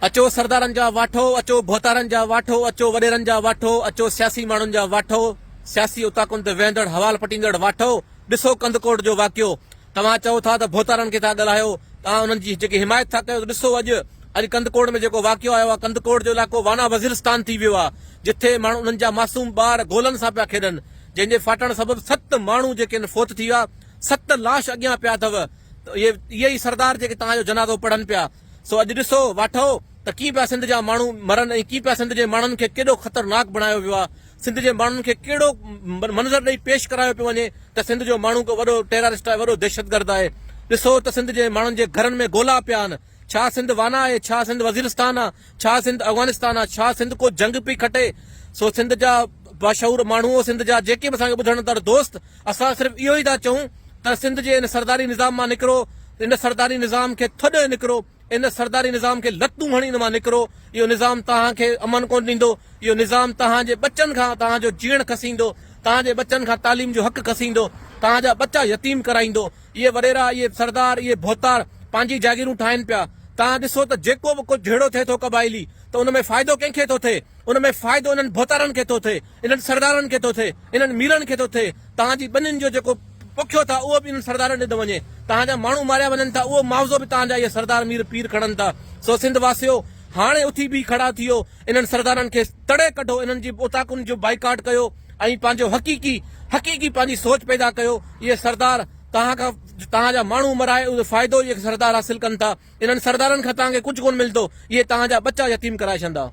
اچو سردارن جا واٺو، اچو ڀوتارن جا واٺو، اچو وڏيرن جا واٺو، اچو سياسي ماڻهن جا واٺو، سياسي اوطاقن تي ويهندڙ حوال پٽيندڙ واٺو، ڏسو ڪنڌڪوٽ جو واقعو. توهان چئو ٿا ته ڀوتارن کي ٿا ڳالهايو، توهان انهن جي جيڪي حمايت ٿا ڪيو ته ڏسو اڄ اڄ ڪنڌڪوٽ ۾ جيڪو واقعو آيو آهي، ڪنڌڪوٽ جو علائقو وانا وزيرستان ٿي ويو آهي، جٿي ماڻهو انهن جا معصوم ٻار گولن سان پيا کيڏن، جنهن جي ڦاٽڻ سبب ست ماڻهو جيڪي آهن فوت ٿي ويا، ست لاش اڳيان پيا اٿو ته اهي اهي ئي سردار جيڪي توهان جو جنازو پڙهن پيا. سو اڄ ڏسو واٺو ته ڪيئن پيا سنڌ جا ماڻهو مرن ۽ ڪيئن پيا سنڌ جي ماڻهن کي ڪيڏو خطرناڪ بڻايو ويو آهي، سنڌ جي ماڻهن کي ڪهڙو منظر ڏئي پيش ڪرايو پيو وڃي ته سنڌ جو ماڻهو ڪو وڏو ٽيرارسٽ آهي، وڏو دهشتگرد آهي. ڏسو ته سنڌ جي ماڻهن جي گهرن ۾ گولا پيا آهن. ڇا سنڌ وانا آهي؟ ڇا سنڌ وزيرستان آهي؟ ڇا سنڌ افغانستان آهي؟ ڇا سنڌ ڪو جنگ پئي کٽي؟ سو سنڌ جا باشعور ماڻهو، سنڌ جا جيڪي به اسان کي ٻڌڻ دوست، اسان صرف اهو ئي ٿا چئون ته سنڌ جي ان سرداري نظام مان نڪرو، ان سرداري نظام کي ٿڏي نڪرو، ان سرداري نظام کي لتون هڻي ان مان نڪرو، اهو نظام توهان کي امن ڪونه ڏيندو، اهو نظام توهان جي ٻچن کان توهان جو جيئڻ کسيندو، توهان جي ٻچن کان تعليم جو حق کسيندو، توهان جا ٻچا يتيم ڪرائيندو، اهي وڏيرا، اهي سردار، اهي ڀوتار پنهنجي جاگيرون ٺاهين پيا، توهان ڏسو ته جيڪو به ڪو جهيڙو ٿئي ٿو قبائلي ته ان ۾ فائدو ڪنهن کي ٿو ٿئي؟ ان ۾ فائدو انهن ڀوتارن کي ٿو ٿئي، انهن سردارن کي ٿو ٿئي، انهن ميرن کي ٿو ٿئي، توهان جي ٻنين جو جيڪو پوکيو ٿا اهو به انهن سردارن ڏي ٿو وڃي، توهان جا ماڻهو ماريا وڃن ٿا اهو معاوضو به توهان جا اهي سردار مير پير کڻن ٿا، سو سنڌ واسيو هاڻي اٿي بيهي کڙا ٿيو، انهن سردارن کي تڙي ڪڍو، انهن جي اوطاقن جو بائيڪاٽ ڪيو ۽ پنهنجو حقيقي حقيقي پنهنجي سوچ پيدا ڪيو، اهي سردار توهان کان توهان جا ماڻهو مرائي اهو فائدو اهي سردار حاصل ڪن ٿا، انهن سردارن کان توهان کي ڪجهه ڪونه ملندو، اهي توهان جا ٻچا يتيم ڪرائي ڇڏندا.